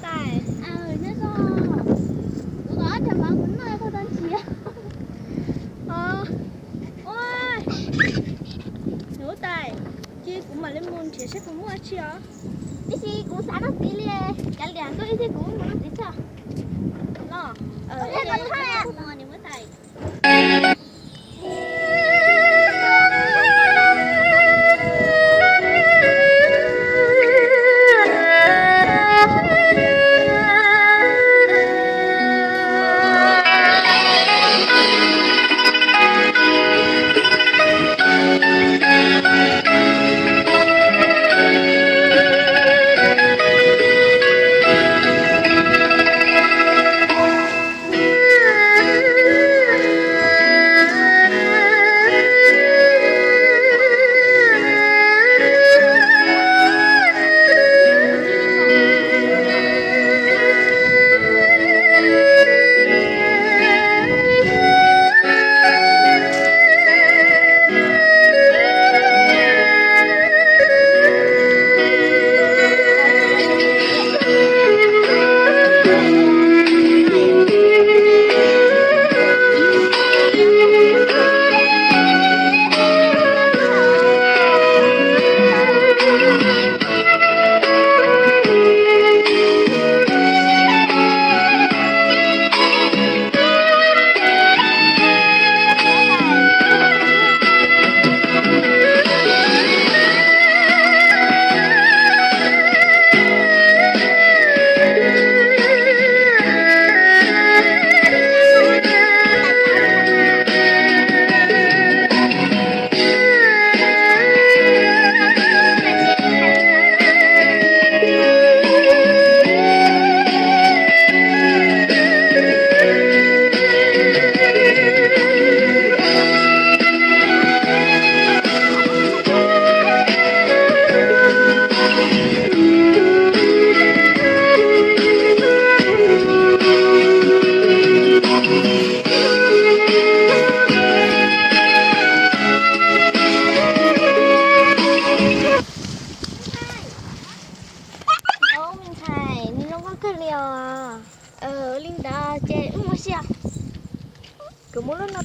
Tais, nyob zoo. Kuv kom ob rag mov kuv noj tau tau ntsiav. Os, nws huab tais, cia kuv mam li mus nrhiav seb puas muaj dab tsi os. Tab sis kuv xav noj txiv li, kav liam koj ib thiab kuv mus noj txiv tso. Los, nws huab tais. Ub, me ntxhais, nws zoo nkauj kawg li os. Li ntawd ces wb mus ua si os. Kuv muab lub no.